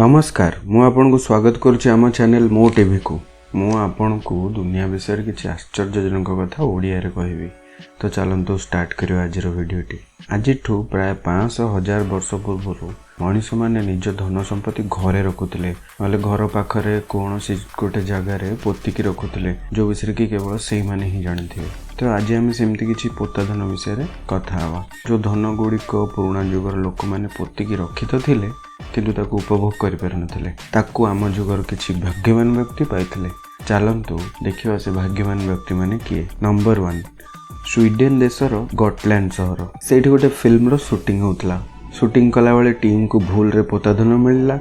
ନମସ୍କାର, ମୁଁ ଆପଣଙ୍କୁ ସ୍ୱାଗତ କରୁଛି ଆମ ଚ୍ୟାନେଲ ମୋ ଟିଭିକୁ। ମୁଁ ଆପଣଙ୍କୁ ଦୁନିଆ ବିଷୟରେ କିଛି ଆଶ୍ଚର୍ଯ୍ୟଜନକ କଥା ଓଡ଼ିଆରେ କହିବି। ତ ଚାଲନ୍ତୁ ଷ୍ଟାର୍ଟ କରିବା ଆଜିର ଭିଡ଼ିଓଟି। ଆଜିଠୁ ପ୍ରାୟ 500 ହଜାର ବର୍ଷ ପୂର୍ବରୁ ମଣିଷମାନେ ନିଜ ଧନ ସମ୍ପତ୍ତି ଘରେ ରଖୁଥିଲେ, ନହେଲେ ଘର ପାଖରେ କୌଣସି ଗୋଟେ ଜାଗାରେ ପୋତିକି ରଖୁଥିଲେ, ଯେଉଁ ବିଷୟରେ କି କେବଳ ସେଇମାନେ ହିଁ ଜାଣିଥିବେ। ତ ଆଜି ଆମେ ସେମିତି କିଛି ପୋତା ଧନ ବିଷୟରେ କଥା ହେବା, ଯେଉଁ ଧନ ଗୁଡ଼ିକ ପୁରୁଣା ଯୁଗର ଲୋକମାନେ ପୋତିକି ରଖି ତ ଥିଲେ, କିନ୍ତୁ ତାକୁ ଉପଭୋଗ କରିପାରିନଥିଲେ। ତାକୁ ଆମ ଯୁଗର କିଛି ଭାଗ୍ୟବାନ ବ୍ୟକ୍ତି ପାଇଥିଲେ। ଚାଲନ୍ତୁ ଦେଖିବା ସେ ଭାଗ୍ୟବାନ ବ୍ୟକ୍ତିମାନେ କିଏ। ନମ୍ବର 1, ସ୍ୱିଡେନ ଦେଶର ଗଟଲ୍ୟାଣ୍ଡ ସହର। ସେଇଠି ଗୋଟେ ଫିଲ୍ମର ସୁଟିଂ ହେଉଥିଲା। ସୁଟିଂ କଲାବେଳେ ଟିମ୍କୁ ଭୁଲରେ ପୋତାଧନ ମିଳିଲା।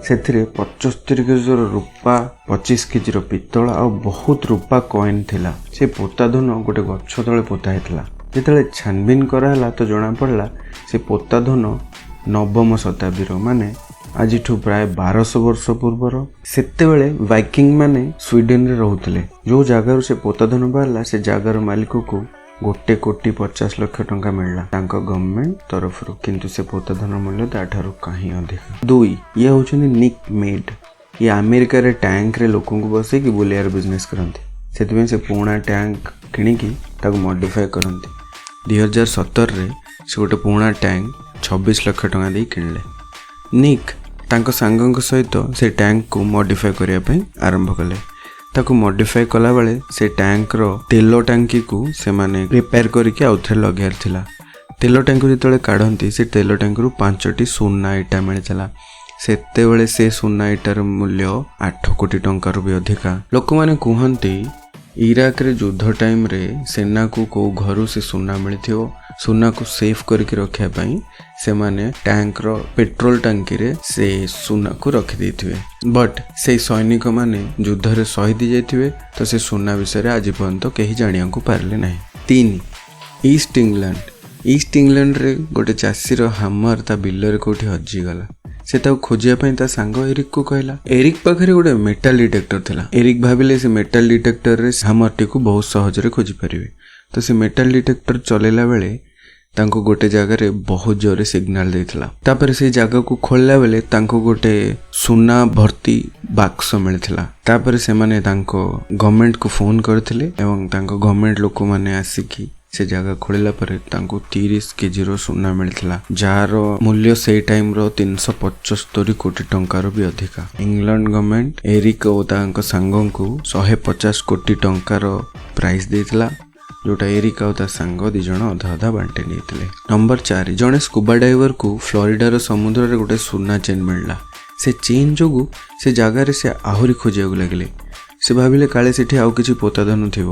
ସେଥିରେ 75 କେଜିର ରୂପା, 25 କେଜିର ପିତ୍ତଳ ଆଉ ବହୁତ ରୂପା କଏନ୍ ଥିଲା। ସେ ପୋତାଧନ ଗୋଟେ ଗଛ ତଳେ ପୋତା ହେଇଥିଲା। ଯେତେବେଳେ ଛାନବିନ କରାହେଲା, ତ ଜଣାପଡ଼ିଲା ସେ ପୋତାଧନ ନବମ ଶତାବ୍ଦୀର, ମାନେ ଆଜିଠୁ ପ୍ରାୟ 1200 ବର୍ଷ ପୂର୍ବର। ସେତେବେଳେ ଭାଇକିଙ୍ଗ ମାନେ ସ୍ୱିଡେନରେ ରହୁଥିଲେ। ଯେଉଁ ଜାଗାରୁ ସେ ପୋତାଧନ ବାହାରିଲା, ସେ ଜାଗାର ମାଲିକକୁ 1 କୋଟି 50 ଲକ୍ଷ ଟଙ୍କା ମିଳିଲା ତାଙ୍କ ଗଭର୍ଣ୍ଣମେଣ୍ଟ ତରଫରୁ। କିନ୍ତୁ ସେ ପୋତାଧନ ମୂଲ୍ୟ ତାଠାରୁ କାହିଁ ଅଧିକ। 2, ଇଏ ହେଉଛନ୍ତି ନିକ୍ ମେଡ୍। ଇଏ ଆମେରିକାରେ ଟ୍ୟାଙ୍କରେ ଲୋକଙ୍କୁ ବସେଇକି ବୁଲେଇବାର ବିଜନେସ୍ କରନ୍ତି। ସେଥିପାଇଁ ସେ ପୁରୁଣା ଟ୍ୟାଙ୍କ କିଣିକି ତାକୁ ମଡ଼ିଫାଏ କରନ୍ତି। 2017ରେ ସେ ଗୋଟେ ପୁରୁଣା ଟ୍ୟାଙ୍କ 26 ଲକ୍ଷ ଟଙ୍କା ଦେଇ କିଣିଲେ। ନିକ୍ ତାଙ୍କ ସାଙ୍ଗଙ୍କ ସହିତ ସେ ଟ୍ୟାଙ୍କକୁ ମଡ଼ିଫାଏ କରିବା ପାଇଁ ଆରମ୍ଭ କଲେ। ତାକୁ ମଡ଼ିଫାଏ କଲାବେଳେ ସେ ଟ୍ୟାଙ୍କର ତେଲ ଟାଙ୍କିକୁ ସେମାନେ ରିପେୟାର କରିକି ଆଉଥରେ ଲଗାଇବାର ଥିଲା। ତେଲ ଟ୍ୟାଙ୍କରୁ ଯେତେବେଳେ କାଢ଼ନ୍ତି, ସେ ତେଲ ଟ୍ୟାଙ୍କରୁ ପାଞ୍ଚଟି ସୁନା ଇଟା ମିଳିଥିଲା। ସେତେବେଳେ ସେ ସୁନା ଇଟାର ମୂଲ୍ୟ 8 କୋଟି ଟଙ୍କାରୁ ବି ଅଧିକା। ଲୋକମାନେ କୁହନ୍ତି, ଇରାକରେ ଯୁଦ୍ଧ ଟାଇମ୍ରେ ସେନାକୁ କେଉଁ ଘରୁ ସେ ସୁନା ମିଳିଥିବ। ସୁନାକୁ ସେଫ୍ କରିକି ରଖିବା ପାଇଁ ସେମାନେ ଟ୍ୟାଙ୍କର ପେଟ୍ରୋଲ ଟାଙ୍କିରେ ସେ ସୁନାକୁ ରଖିଦେଇଥିବେ। ବଟ୍ ସେଇ ସୈନିକମାନେ ଯୁଦ୍ଧରେ ଶହୀଦ ଯାଇଥିବେ, ତ ସେ ସୁନା ବିଷୟରେ ଆଜି ପର୍ଯ୍ୟନ୍ତ କେହି ଜାଣିବାକୁ ପାରିଲେ ନାହିଁ। 3, ଇଷ୍ଟ ଇଂଲଣ୍ଡ। ଇଷ୍ଟ ଇଂଲଣ୍ଡରେ ଗୋଟେ ଚାଷୀର ହାମର ତା ବିଲରେ କେଉଁଠି ହଜିଗଲା। ସେ ତାକୁ ଖୋଜିବା ପାଇଁ ତା ସାଙ୍ଗ ଏରିକକୁ କହିଲା। ଏରିକ ପାଖରେ ଗୋଟେ ମେଟାଲ ଡିଟେକ୍ଟର ଥିଲା। ଏରିକ ଭାବିଲେ ସେ ମେଟାଲ ଡିଟେକ୍ଟରରେ ହାମରଟିକୁ ବହୁତ ସହଜରେ ଖୋଜିପାରିବେ। ତ ସେ ମେଟାଲ ଡିଟେକ୍ଟର ଚଲେଇଲା ବେଳେ ତାଙ୍କୁ ଗୋଟେ ଜାଗାରେ ବହୁତ ଜୋରରେ ସିଗ୍ନାଲ ଦେଇଥିଲା। ତାପରେ ସେଇ ଜାଗାକୁ ଖୋଳିଲା ବେଳେ ତାଙ୍କୁ ଗୋଟେ ସୁନା ଭର୍ତ୍ତି ବାକ୍ସ ମିଳିଥିଲା। ତାପରେ ସେମାନେ ତାଙ୍କ ଗଭର୍ଣ୍ଣମେଣ୍ଟକୁ ଫୋନ୍ କରିଥିଲେ ଏବଂ ତାଙ୍କ ଗଭର୍ଣ୍ଣମେଣ୍ଟ ଲୋକମାନେ ଆସିକି ସେ ଜାଗା ଖୋଳିଲା ପରେ ତାଙ୍କୁ 30 କେଜିର ସୁନା ମିଳିଥିଲା, ଯାହାର ମୂଲ୍ୟ ସେଇ ଟାଇମ୍ର 375 କୋଟି ଟଙ୍କାରୁ ବି ଅଧିକା। ଇଂଲଣ୍ଡ ଗଭର୍ଣ୍ଣମେଣ୍ଟ ଏରିକ ଓ ତାଙ୍କ ସାଙ୍ଗଙ୍କୁ 150 କୋଟି ଟଙ୍କାର ପ୍ରାଇସ୍ ଦେଇଥିଲା, ଯୋଉଟା ଏରିକ ଆଉ ତା ସାଙ୍ଗ ଦି ଜଣ ଅଧା ଅଧା ବାଣ୍ଟି ନେଇଥିଲେ। ନମ୍ବର 4, ଜଣେ ସ୍କୁବା ଡାଇଭରକୁ ଫ୍ଲୋରିଡାର ସମୁଦ୍ରରେ ଗୋଟେ ସୁନା ଚେନ୍ ମିଳିଲା। ସେ ଚେନ୍ ଯୋଗୁଁ ସେ ଜାଗାରେ ସେ ଆହୁରି ଖୋଜିବାକୁ ଲାଗିଲେ। ସେ ଭାବିଲେ କାଳେ ସେଠି ଆଉ କିଛି ପୋତାଧନ ଥିବ।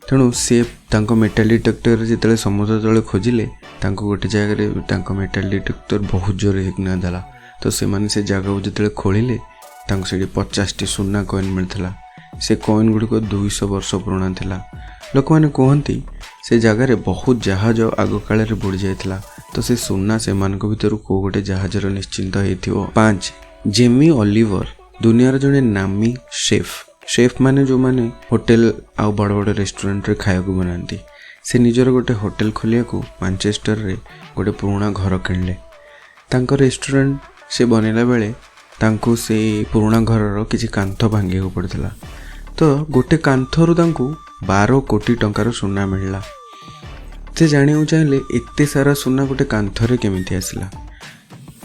ତେଣୁ ସେ ତାଙ୍କ ମେଟାଲ ଡିଟେକ୍ଟରରେ ଯେତେବେଳେ ସମୁଦ୍ର ତଳେ ଖୋଜିଲେ, ତାଙ୍କୁ ଗୋଟେ ଜାଗାରେ ତାଙ୍କ ମେଟାଲ ଡିଟେକ୍ଟର ବହୁତ ଜୋରରେ ସିଗ୍ନାଲ ଦେଲା। ତ ସେମାନେ ସେ ଜାଗାକୁ ଯେତେବେଳେ ଖୋଳିଲେ, ତାଙ୍କୁ ସେଠି 50ଟି ସୁନା କଏନ୍ ମିଳିଥିଲା। ସେ କଏନ୍ ଗୁଡ଼ିକ 200 ବର୍ଷ ପୁରୁଣା ଥିଲା। ଲୋକମାନେ କୁହନ୍ତି, ସେ ଜାଗାରେ ବହୁତ ଜାହାଜ ଆଗ କାଳରେ ବୁଡ଼ି ଯାଇଥିଲା, ତ ସେ ସୁନା ସେମାନଙ୍କ ଭିତରୁ କେଉଁ ଗୋଟେ ଜାହାଜର ନିଶ୍ଚିନ୍ତ ହେଇଥିବ। 5, ଜେମି ଅଲିଭର ଦୁନିଆର ଜଣେ ନାମୀ ସେଫ୍। ସେଫ୍ ମାନେ ଯେଉଁମାନେ ହୋଟେଲ ଆଉ ବଡ଼ ବଡ଼ ରେଷ୍ଟୁରାଣ୍ଟରେ ଖାଇବାକୁ ବନାନ୍ତି। ସେ ନିଜର ଗୋଟେ ହୋଟେଲ ଖୋଲିବାକୁ ମାଞ୍ଚେଷ୍ଟରରେ ଗୋଟେ ପୁରୁଣା ଘର କିଣିଲେ। ତାଙ୍କ ରେଷ୍ଟୁରାଣ୍ଟ ସେ ବନେଇଲା ବେଳେ ତାଙ୍କୁ ସେଇ ପୁରୁଣା ଘରର କିଛି କାନ୍ଥ ଭାଙ୍ଗିବାକୁ ପଡ଼ିଥିଲା। ତ ଗୋଟେ କାନ୍ଥରୁ ତାଙ୍କୁ 12 କୋଟି ଟଙ୍କାର ସୁନା ମିଳିଲା। ସେ ଜାଣିବାକୁ ଚାହିଁଲେ, ଏତେ ସାରା ସୁନା ଗୋଟେ କାନ୍ଥରେ କେମିତି ଆସିଲା?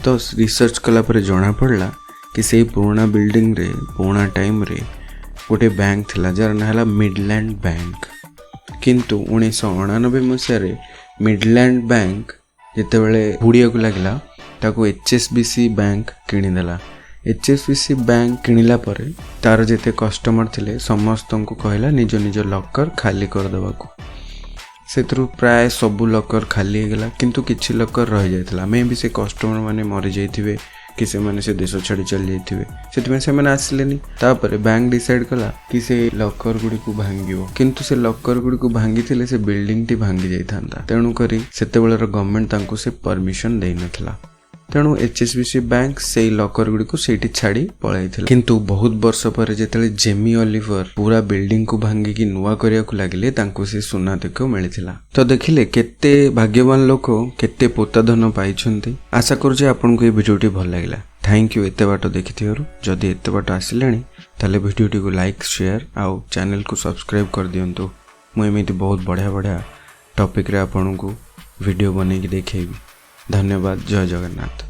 ତ ରିସର୍ଚ୍ଚ କଲା ପରେ ଜଣାପଡ଼ିଲା କି ସେଇ ପୁରୁଣା ବିଲ୍ଡିଂରେ ପୁରୁଣା ଟାଇମ୍ରେ ଗୋଟେ ବ୍ୟାଙ୍କ ଥିଲା, ଯାହାର ନାଁ ହେଲା ମିଡ଼ଲ୍ୟାଣ୍ଡ ବ୍ୟାଙ୍କ। କିନ୍ତୁ 1989 ମସିହାରେ ମିଡ଼ଲ୍ୟାଣ୍ଡ ବ୍ୟାଙ୍କ ଯେତେବେଳେ ବୁଡ଼ିବାକୁ ଲାଗିଲା, ତାକୁ H S B C bank କିଣିଦେଲା। H S B C bank କିଣିଲା ପରେ ତାର ଯେତେ କଷ୍ଟମର ଥିଲେ, ସମସ୍ତଙ୍କୁ କହିଲା ନିଜ ନିଜ ଲକର୍ ଖାଲି କରିଦେବାକୁ। ସେଥିରୁ ପ୍ରାୟ ସବୁ ଲକର୍ ଖାଲି ହେଇଗଲା, କିନ୍ତୁ କିଛି ଲକର୍ ରହିଯାଇଥିଲା। ମେ ବି ସେ କଷ୍ଟମର ମାନେ ମରିଯାଇଥିବେ କି ସେମାନେ ସେ ଦେଶ ଛାଡ଼ି ଚାଲି ଯାଇଥିବେ, ସେଥିପାଇଁ ସେମାନେ ଆସିଲେନି। ତାପରେ ବ୍ୟାଙ୍କ ଡିସାଇଡ଼୍ କଲା କି ସେ ଲକର୍ ଗୁଡ଼ିକୁ ଭାଙ୍ଗିବ। କିନ୍ତୁ ସେ ଲକର୍ ଗୁଡ଼ିକୁ ଭାଙ୍ଗିଥିଲେ ସେ ବିଲ୍ଡିଂଟି ଭାଙ୍ଗି ଯାଇଥାନ୍ତା। ତେଣୁକରି ସେତେବେଳର ଗଭର୍ଣ୍ଣମେଣ୍ଟ ତାଙ୍କୁ ସେ ପରମିସନ୍ ଦେଇନଥିଲା। ତେଣୁ H S B C bank ସେଇ ଲକର୍ ଗୁଡ଼ିକୁ ସେଇଠି ଛାଡ଼ି ପଳାଇଥିଲା। କିନ୍ତୁ ବହୁତ ବର୍ଷ ପରେ ଯେତେବେଳେ ଜେମି ଅଲିଭର ପୁରା ବିଲ୍ଡିଂକୁ ଭାଙ୍ଗିକି ନୂଆ କରିବାକୁ ଲାଗିଲେ, ତାଙ୍କୁ ସେ ସୁନା ତକ ମିଳିଥିଲା। ତ ଦେଖିଲେ, କେତେ ଭାଗ୍ୟବାନ ଲୋକ କେତେ ପୋତାଧନ ପାଇଛନ୍ତି। ଆଶା କରୁଛି ଆପଣଙ୍କୁ ଏ ଭିଡ଼ିଓଟି ଭଲ ଲାଗିଲା। Thank Thank you ଏତେ ବାଟ ଦେଖିଥିବାରୁ। ଯଦି ଏତେ ବାଟ ଆସିଲେଣି, ତାହେଲେ ଭିଡ଼ିଓଟିକୁ ଲାଇକ୍, ସେୟାର ଆଉ ଚ୍ୟାନେଲକୁ ସବସ୍କ୍ରାଇବ୍ କରିଦିଅନ୍ତୁ। ମୁଁ ଏମିତି ବହୁତ ବଢ଼ିଆ ବଢ଼ିଆ ଟପିକ୍ରେ ଆପଣଙ୍କୁ ଭିଡ଼ିଓ ବନେଇକି ଦେଖେଇବି। ଧନ୍ୟବାଦ, ଜୟ ଜଗନ୍ନାଥ।